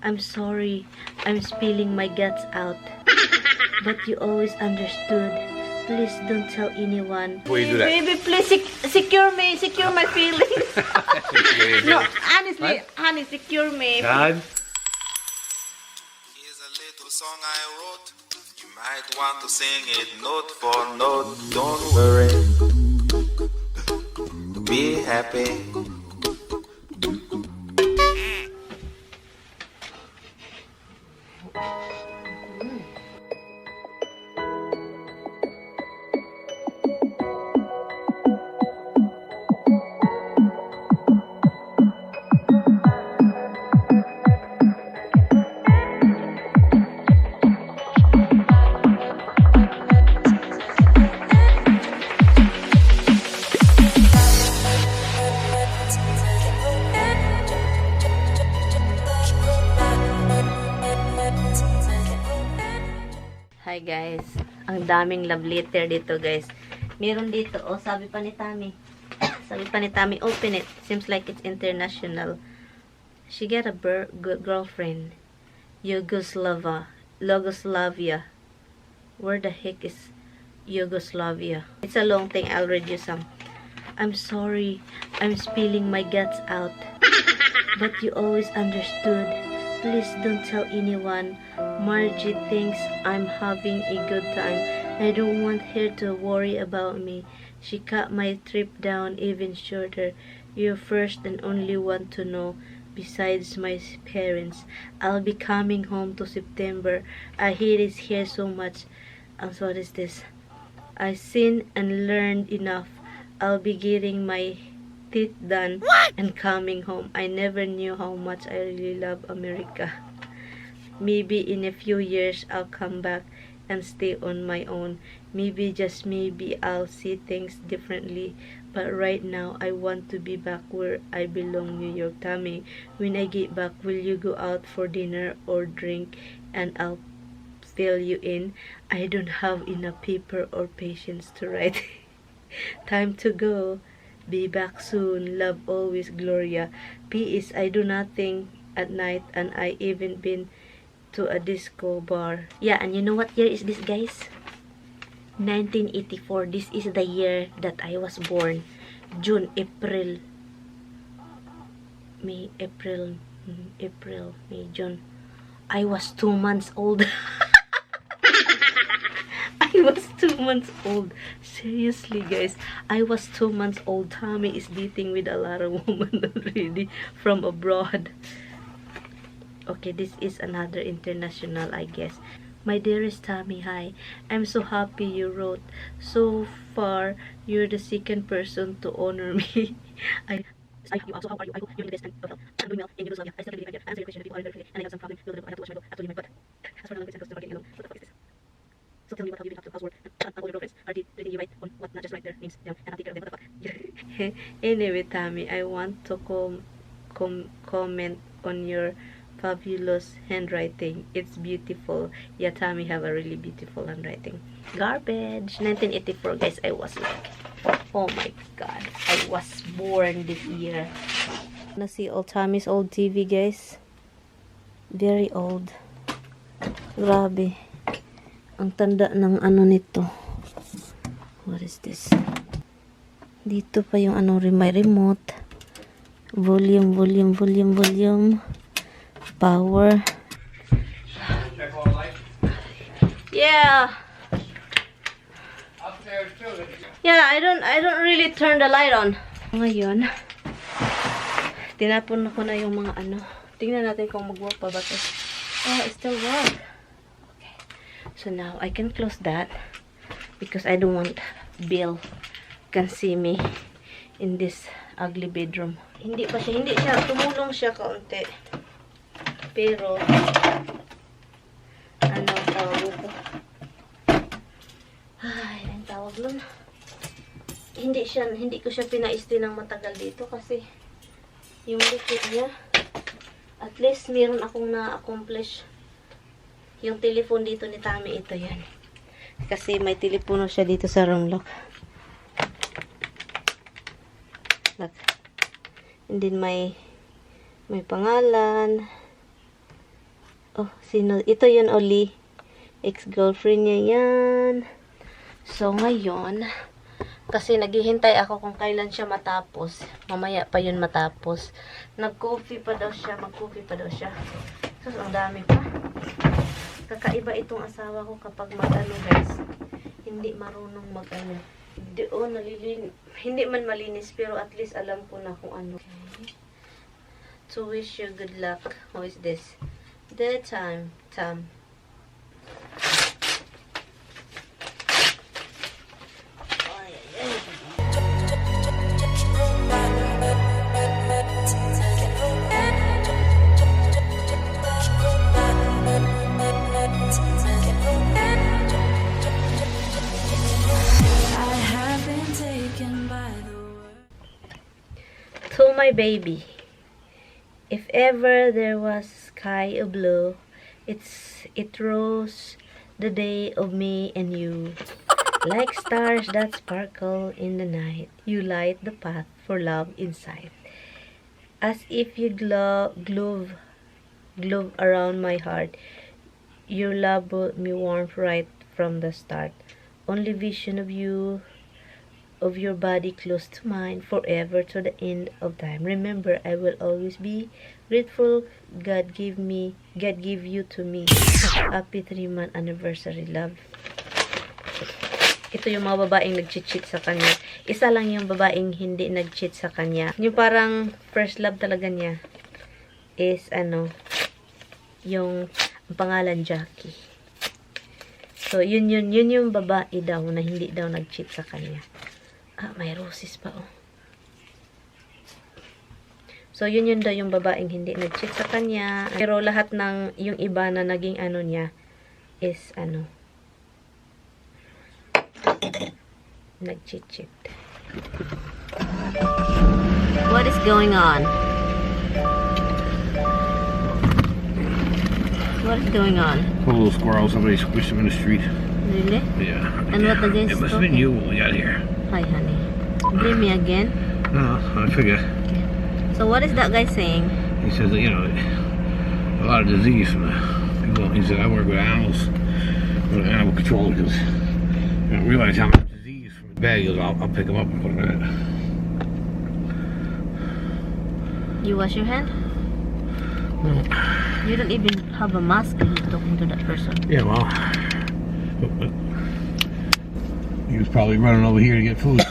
I'm sorry. I'm spilling my guts out. But you always understood. Please don't tell anyone. Before you do that. Baby, please secure me. Secure my feelings. No, honestly, honey, secure me. God. Here's a little song I wrote. You might want to sing it note for note. Don't worry. Be happy. Hi guys. Ang daming love letter dito, guys. Meron dito, oh, sabi pa ni Tommy. Sabi pa ni Tommy, "Open it. Seems like it's international." She got a girlfriend. Yugoslava. Yugoslavia. Where the heck is Yugoslavia? It's a long thing. I'll read you some. I'm sorry. I'm spilling my guts out. But you always understood. Please don't tell anyone. Margie thinks I'm having a good time. I don't want her to worry about me. She cut my trip down even shorter. You're first and only one to know besides my parents. I'll be coming home to September. I hate it here so much. And so what is this? I've seen and learned enough. I'll be getting my teeth done and coming home. I never knew how much I really love America. Maybe in a few years I'll come back and stay on my own. Maybe, just maybe, I'll see things differently. But right now, I want to be back where I belong, New York. Tommy, when I get back, will you go out for dinner or drink and I'll fill you in? I don't have enough paper or patience to write. Time to go. Be back soon. Love always, Gloria. P.S. I do nothing at night and I even been to a disco bar. Yeah, and you know what year is this, guys? 1984. This is the year that I was born. June, April, May, April, April, May, June. I was 2 months old. I was 2 months old. Seriously, guys. I was 2 months old. Tommy is dating with a lot of women already from abroad. Okay, this is another international, I guess. My dearest Tommy, hi. I'm so happy you wrote. So far, you're the second person to honor me. I you also. How are you? I hope you're the best and well. I'm doing well in Yugoslavia. I still can't believe I'm here. Answer your question. People are very friendly and I have some problem. I have to wash my dog. Absolutely my butt. As for the language and customer getting along. What the fuck is this? So tell me, what have you been up to? How's work? And all your girlfriends? Are they treating you right on what? Not just write their names down and I'll take care of them. What the fuck? Anyway, Tommy, I want to comment on your fabulous handwriting. It's beautiful. Yeah, Tommy have a really beautiful handwriting. Garbage. 1984, guys. I was like, oh my God. I was born this year. Wanna see old Tommy's old TV, guys? Very old. Grabe. Ang tanda ng ano nito. What is this? Dito pa yung ano, may remote. Volume, volume, volume, volume. Power. Check all lights. Yeah. Upstairs too. Yeah, I don't really turn the light on. Ngayon, tinapon ko na yung mga ano. Tingnan natin kung mag-work pa ba to. Oh, it still work. Okay. So now I can close that because I don't want Bill can see me in this ugly bedroom. Hindi pa siya, hindi siya, tumulong siya kaunti. Pero, ano tawag ito? Ay, anong tawag nun? Hindi ko siya pina-stay ng matagal dito kasi yung liquid niya, at least meron akong na-accomplish. Yung telephone dito ni Tommy, ito yan. Kasi may telepono siya dito sa room, look. Look. And then may pangalan. Oh, sino? Ito yun, Oli. Ex-girlfriend niya yan. So, ngayon, kasi naghihintay ako kung kailan siya matapos. Mamaya pa yun matapos. Nag-coffee pa daw siya. Mag-coffee pa daw siya. Sus, ang dami pa. Kakaiba itong asawa ko kapag mag-ano, guys. Hindi marunong mag-ano. Hindi, oh, hindi man malinis, pero at least alam ko na kung ano. Okay. To wish you good luck. Who is this? The time, Tam. Ay, ay, ay. I have been taken by the world. To my baby. If ever there was sky of blue, it rose the day of me and you. Like stars that sparkle in the night, you light the path for love inside. As if you glove around my heart, your love brought me warmth right from the start. Only vision of you, of your body close to mine, forever to the end of time. Remember, I will always be grateful God give you to me. Happy 3-month anniversary, love. Ito yung mga babaeng nag-cheat sa kanya. Isa lang yung babaeng hindi nag-cheat sa kanya. Yung parang first love talaga niya is ano, yung ang pangalan Jackie. So, yun yung babae daw na hindi daw nag-cheat sa kanya. Ah, may roses pa, oh. So, yun daw yung babaeng hindi nag-cheat sa kanya. Pero lahat ng yung iba na naging ano niya is ano, nag-cheat-cheat. What is going on? What is going on? Poor little squirrel. Somebody squished him in the street. Really? Yeah. And what the guys It must have been talking? you when we got here. Hi, honey. Blame me again? No, I figure. So what is that guy saying? He says that, a lot of disease from the people. He said, "I work with animals, with animal control," because you don't realize how much disease from the bag. He goes, I'll pick them up and put them in it." You wash your hand? No. You don't even have a mask and you're talking to that person. Yeah, well, he was probably running over here to get food.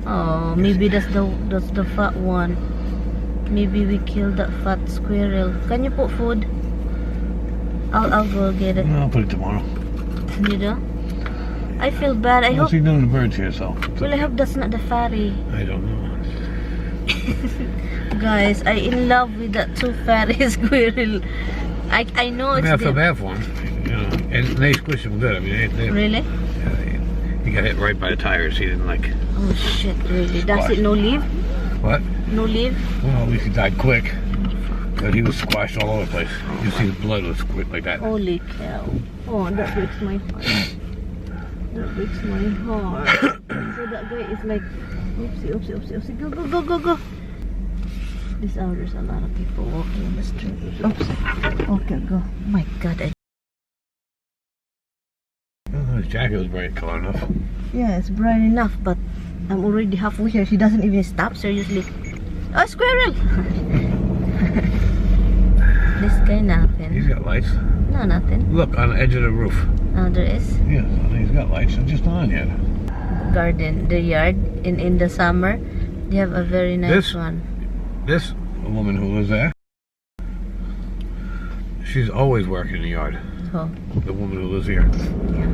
Oh, maybe that's the fat one. Maybe we killed that fat squirrel. Can you put food? I'll go get it. No, I'll put it tomorrow. You know? I feel bad. I I don't hope see none of the birds here, so. Well, I hope that's not the fatty. I don't know. Guys, I in love with that two fatty squirrel. I know I it's mean, I feel the, bad for him. And they squished him good. I mean, they Really? Yeah, he got hit right by the tires. He didn't like. Oh shit, really? Does it no leave? What? No leave? Well, at least he died quick. But he was squashed all over the place. You see the blood was quick like that. Holy cow. Oh, that breaks my heart. That breaks my heart. So that guy is like, oopsie, oopsie, oopsie, oopsie, go, go, go, go, go. This hour there's a lot of people walking on the street. Oops. Okay, go. Oh my God. Oh, his jacket was bright color enough. Yeah, it's bright enough, but I'm already halfway here. She doesn't even stop, seriously. Oh, squirrel! This guy, nothing. He's got lights. No, nothing. Look, on the edge of the roof. Oh, there is. Yes, he's got lights. They're just not on yet. Garden, the yard in the summer, they have a very nice one. This woman who lives there, she's always working in the yard. So The woman who lives here. Yeah.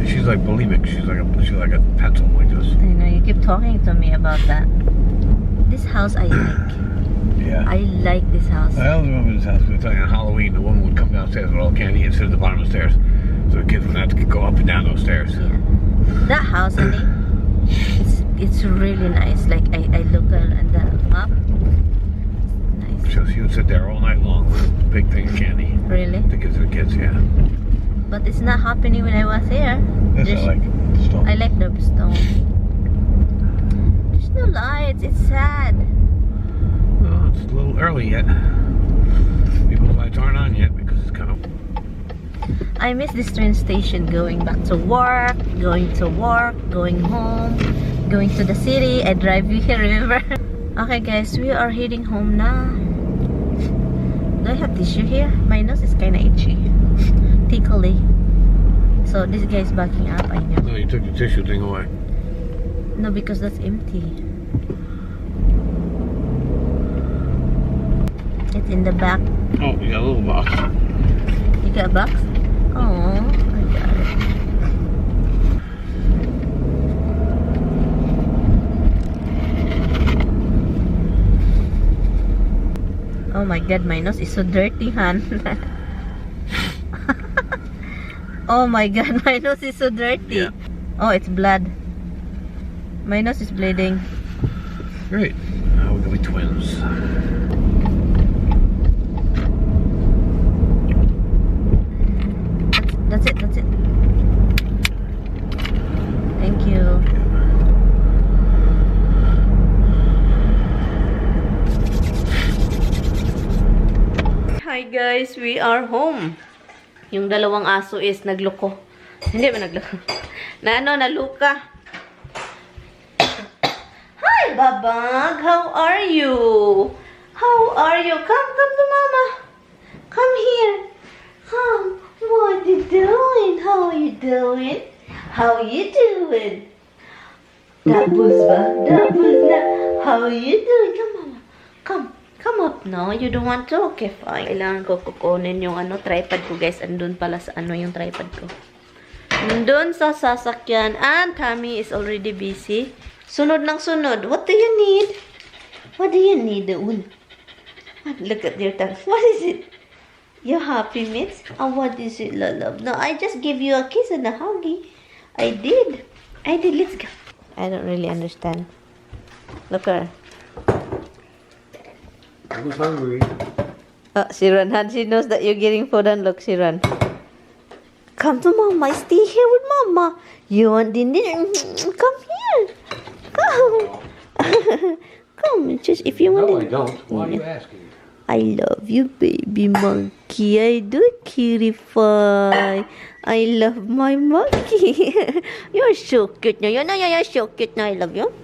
She's like bulimic. She's like a pencil like this. I know you keep talking to me about that. This house I like. Yeah. I like this house. I always remember this house. We were talking on Halloween. The woman would come downstairs with all the candy and sit at the bottom of the stairs, so the kids wouldn't have to go up and down those stairs. Yeah. That house, honey, it's really nice. Like I look at the map. It's nice. So she would sit there all night long with a big thing of candy Really? to give to the kids. Yeah. But it's not happening when I was here. That's I like the stone. I like the stone. There's no lights. It's sad. Well, it's a little early yet. People's lights aren't on yet. I miss this train station. Going back to work, going to work, going home, going to the city. I drive you here, remember? Okay guys, we are heading home now. Do I have tissue here? My nose is kinda itchy. Tickly. So this guy is backing up, I know. No, you took the tissue thing away. No, because that's empty. It's in the back. Oh, you got a little box. You got a box? Oh, I got it. Oh my God, my nose is so dirty, hon. Oh my God, my nose is so dirty. Yeah. Oh, it's blood. My nose is bleeding. Great. Now we're gonna be twins. That's it, that's it. Thank you. Hi guys, we are home. Yung dalawang aso is nagloko. Hindi ba nagloko? Na ano, naluka. Hi, Babag! How are you? How are you? Come, come to mama. Come here. Come. What you doing? How are you doing? How you doing? Tapos ba? Tapos na. How are you doing? Come, mama. Come. Come up. No, you don't want to? Okay, fine. Kailangan ko kukunin yung ano, tripod ko, guys. Andun pala sa ano yung tripod ko. Andun sa sasakyan. And Tommy is already busy. Sunod ng sunod. What do you need? What do you need, Un? Look at your tongue. What is it? You happy, Mitz? Oh, what is it, love? No, I just give you a kiss and a huggy. I did. I did. Let's go. I don't really understand. Look her. I was hungry. Oh, she run. Han, she knows that you're getting food and look, she run. Come to mama. Stay here with mama. You want dinner? Come here. Come. Come. Just if you want No, I it. don't. Why are you asking? I love you, baby monkey. I do, cutie pie. I love my monkey. You're so cute. No, you're not. You're so cute. No, I love you.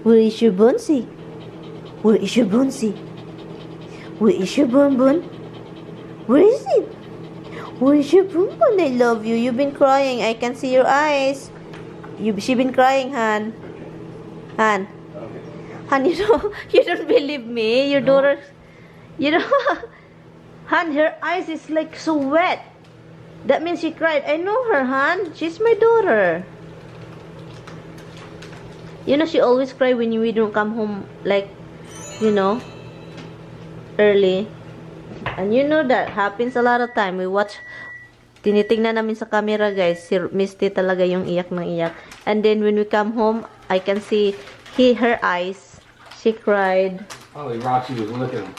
Where is your Bonsi? Where is your Bonsi? Where is your Bun Bun? Where is it? Where is your Bun Bun? I love you. You've been crying. I can see your eyes. She been crying, Han. Han. Okay. Han, you don't believe me. Your daughter, Han, her eyes is like so wet. That means she cried. I know her, Han. She's my daughter. She always cry when we don't come home, like, early. And you know that happens a lot of time. We watch, tinitingnan namin sa camera, guys. Si Misty talaga yung iyak ng iyak. And then when we come home, I can see her eyes. She cried. Probably Roxy was licking him.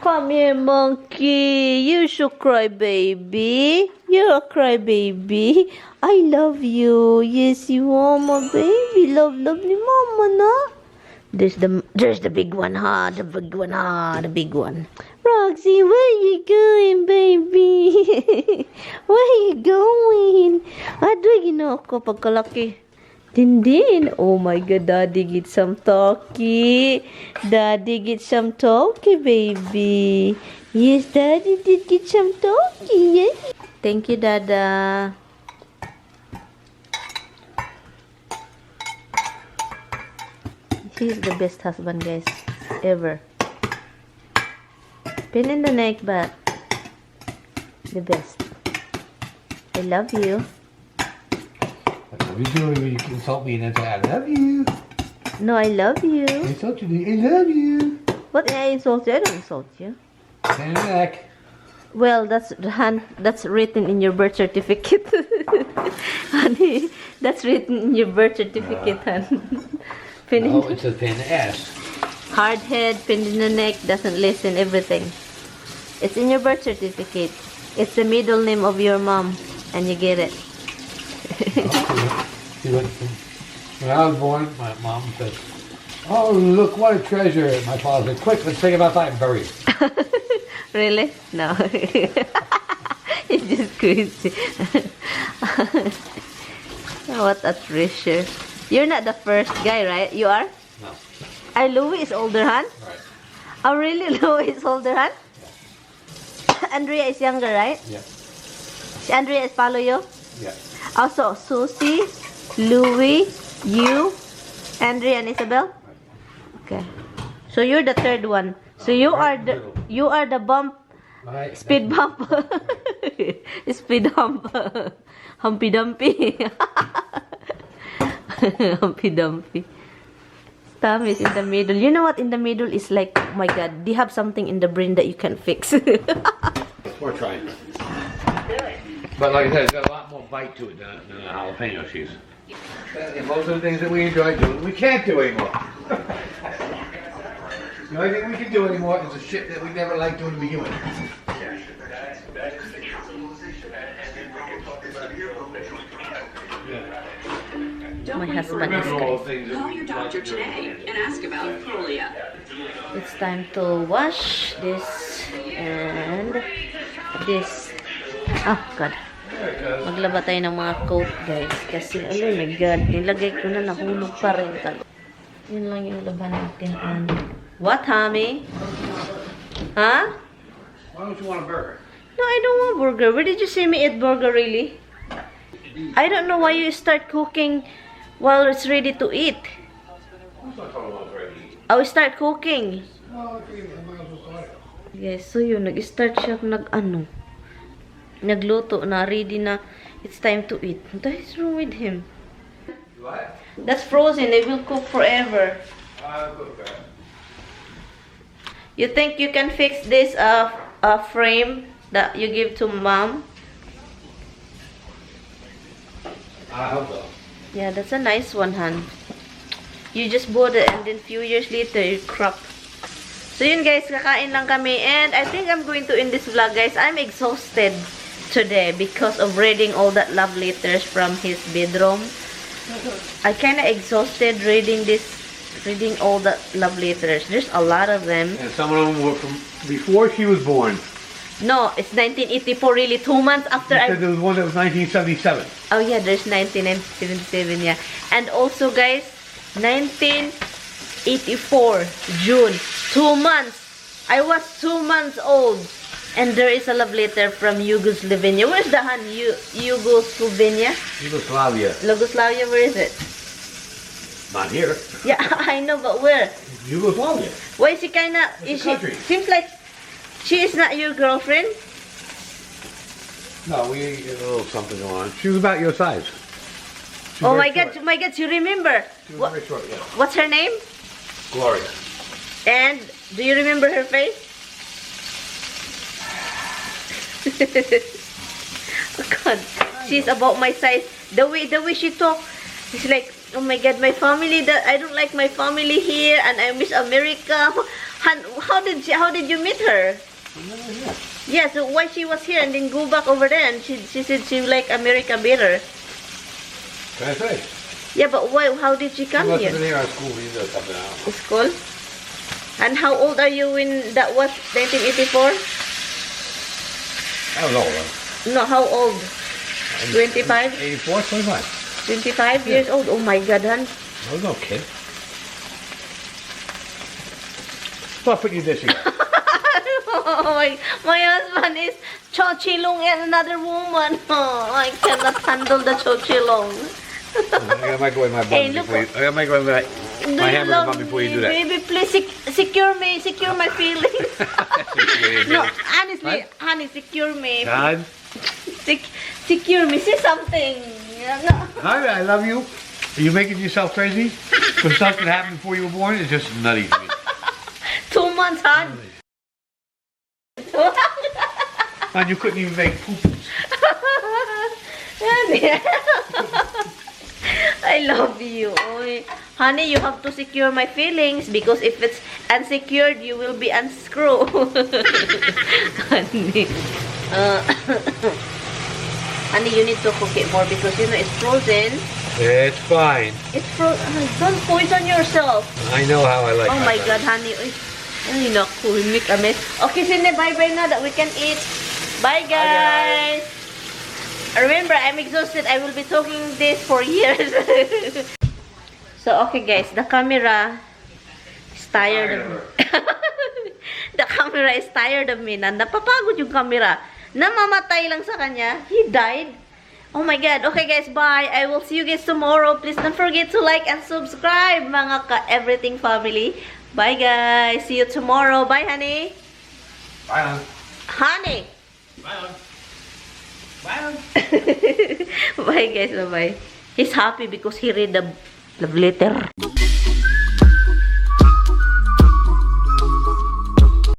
Come here, monkey. You should cry, baby. You're a cry, baby. I love you. Yes, you are my baby. Love, lovely mama, no? There's the big one, huh? The big one, huh? The big one. Roxy, where you going, baby? Where you going? Adoy, ginoo ko pagkalaki. Dindin. Oh my God, Daddy get some turkey. Daddy get some turkey, baby. Yes, Daddy did get some turkey. Yes. Thank you, Dada. He's the best husband, guys, ever. Pain in the neck, but the best. I love you. I love you too. You can insult me and then say, "I love you." No, I love you. I insult you. I love you. What I insult you? I don't insult you. Pain in the neck. Well, that's Han, that's written in your birth certificate. Honey, that's written in your birth certificate, Han. Pain in No, it says pain in the ass. Hard head, pain in the neck, doesn't listen, everything. It's in your birth certificate. It's the middle name of your mom, and you get it. See, when I was born, my mom said, "Oh, look, what a treasure." My father said, "Quick, let's take him outside and bury him." Really? No. He's just Crazy. What a treasure. You're not the first guy, right? You are? No. Ay, Louie is older, han? Right. Oh, really? Louie is older, han? Andrea is younger, right? Yeah. Si Andrea is follow you? Yeah. Also, Susie, Louie, you, Andrea, and Isabel? Okay. So you're the third one. So you are the bump. Right. Speed bump. Speed hump. Humpy dumpy. Humpy dumpy. Tom is in the middle. You know what? In the middle is like, oh my God, they have something in the brain that you can fix. It's worth trying. But like I said, it's got a lot more bite to it than a jalapeno cheese. And most of the things that we enjoy doing, we can't do anymore. The only thing we can do anymore is the shit that we never liked doing to begin with. Yeah. My husband is Remember all the crazy. things that Call we your doctor liked doing. today and ask about Prolia. It's time to wash this and this. Oh God. Maglaba tayo ng mga coat, guys. Kasi, oh my God, nilagay ko na, nahulog pa rin. Yun lang yung laban natin. And, what, Tommy? Huh? Why don't you want a burger? No, I don't want burger. Where did you see me eat burger, really? I don't know why you start cooking while it's ready to eat. I'm not talking about ready to eat. I will start cooking. Well, okay, I might as well start it. Yes, so yun, nag-start siya nag-ano, nagluto na, ready na, it's time to eat. What is wrong with him? What? That's frozen, it will cook forever. Good, good. You think you can fix this frame that you give to Mom? I hope so. Yeah, that's a nice one, han. You just bought it and then few years later, you crap. So yun guys, kakain lang kami and I think I'm going to end this vlog, guys. I'm exhausted today because of reading all that love letters from his bedroom. I kinda exhausted reading all the love letters. There's a lot of them. And some of them were from before she was born. No, it's 1984 really, 2 months after You I said there was one that was 1977. Oh yeah, there's 1977, yeah. And also guys, 1984, June, 2 months. I was 2 months old. And there is a love letter from Yugoslavia. Where's the han? Yugoslavia? Yugoslavia. Yugoslavia, where is it? Not here. Yeah, I know, but where? Yugoslavia. Why is she kinda, It's is a she, country. Seems like she is not your girlfriend? No, we had a little something going on. She was about your size. She was Oh very my God, short. my God, you remember. She was very short, yeah. What's her name? Gloria. And do you remember her face? Oh God, she's about my size. The way she talk, she's like, "Oh my God, my family. That I don't like my family here, and I miss America." How did you meet her? Yeah, so why she was here and then go back over there, and she said she like America better. Can I say? Yeah, but why? How did she She come must here? have been here on school visa or something. I don't know. School. And how old are you when that was 1984? I was old, huh? No, how old? 25? 84, 25. 25 years old? Oh my God, han. I was no kid. Stop putting your dish again. Oh my husband is Cho Chilong and another woman. Oh, I cannot handle the Cho Chilong. I gotta microwave my bun Hey, look. before you. I gotta microwave my, Do my you hamburger love bun before you me, do that. baby? Please secure me, secure my feelings. No, honestly, What? honey, secure me. God, Secure me. Say something. No. I love you. Are you making yourself crazy for stuff that happened before you were born? It's just nutty to me. 2 months, hon. And you couldn't even make poop. Honey, I love you. Oy. Honey, you have to secure my feelings because if it's unsecured, you will be unscrew. Honey. Honey, you need to cook it more because you know it's frozen. It's fine. It's frozen. Don't poison yourself. I know how I like Oh my God, honey. Uy. Ay, naku, make a mess. Okay, Sine, bye-bye na that we can eat. Bye, guys. Bye, guys. Remember, I'm exhausted. I will be talking this for years. So, okay guys, the camera is tired of me. The camera is tired of me na. Napapagod yung camera. Namamatay lang sa kanya. He died. Oh my God. Okay guys, bye. I will see you guys tomorrow. Please don't forget to like and subscribe, mga ka-everything family. Bye guys. See you tomorrow. Bye, honey. Bye, hon. Honey. Bye, hon. Bye, hon. Bye guys. Bye-bye. He's happy because he read the love letter.